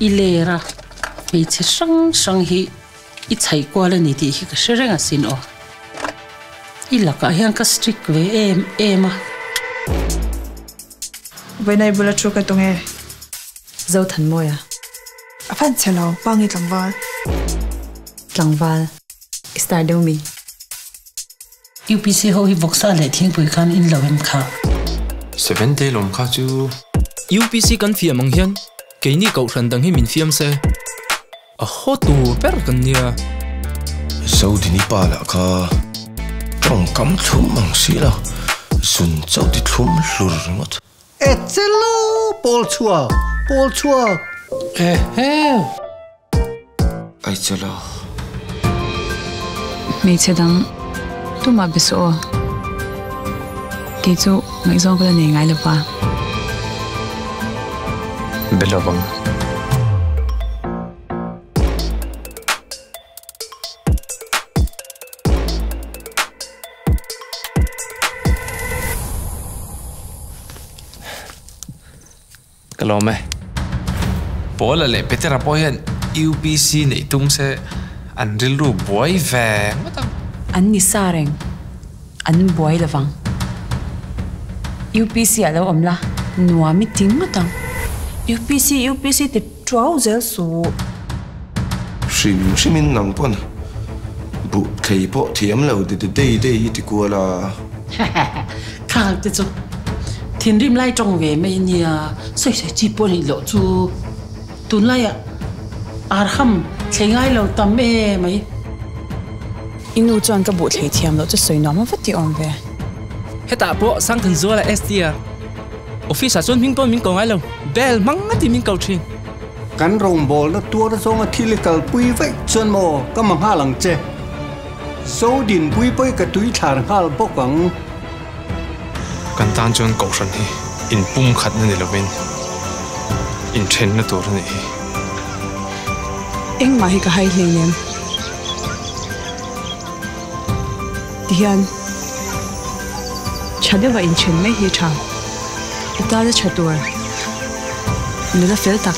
I ler a, hmeichhe hrang hrang hi i chhaih kual a ni tih hi ka hre reng asin aw. I lakah hian ka strict ve em em a. Vawiinai bula thu ka tung e. Zothanmawia. A fan chhe lo, pa nge tlangval? Tlangval, i star deuh mi? UPC ho hi vawksa leh thingpui khan in lo em kha? Seven day lawm kha chu. UPC kan fiam ang hian keini kohhran dang hi min fiam se a haw tur ber kan nia. Zodini pa lah kha tawngkam thlum ang si lo, zun chauh ti thlum hlur ringawt. E chelo pawl chhuak pawl chhuak. Ehe. Ai chelo. Hmeichhe dang tumah be suh aw. Kei chu ngaihzawng ka la nei ngai lova. Be lovang. Ka lawm e. Paula leh Petera pawh hian UPC neih tum se an rilru buai ve ngawt ang. An ni sa reng. An buai lovang. UPC ah lo awm la, nuam i ti ngawt ang. UPC UPC ti Tuau zel suh. Hrim hrimin nang pawn buh thlei pawh thiam lo de de dei dei i ti kual a. Khang te chu thinrim lai tawng ve mai nia, sawi sawi chi pawh nih loh chu tunlaiah arham thlei ngai lo tam e mai. I nu chuan ka buh thlei thiam loh chu sawi nuam a va ti awm ve. Hetah pawh Sangthanzuala STR Office ah chuan hming pawn min ko ngai lo, bell hmang ngatin min ko thin. Kan rawngbawlna tuar zawnga thil i kalpui vaih chuan maw ka ma nghal ang che. Zodinpui pawh i ka tui thlar nghal bawk ang. Kan tan chuan kohhran hi inpumkhatna ni lovin inthenna tur a nih hi. Engmah hi ka hai hleinem. Tihian tha deuha inthen mai hi tha. I tana tha tur nula fel tak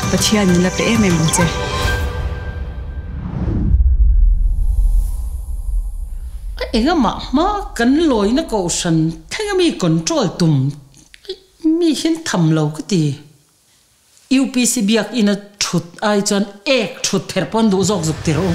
Pathian in la pe em em ang che. A engamah hma kan lawina kohhran thleng ami control tum mi hian tham lo ka ti. UPC biakina thut ai chuan ek thut pherh pawn duh zawk zuk ti rawh u.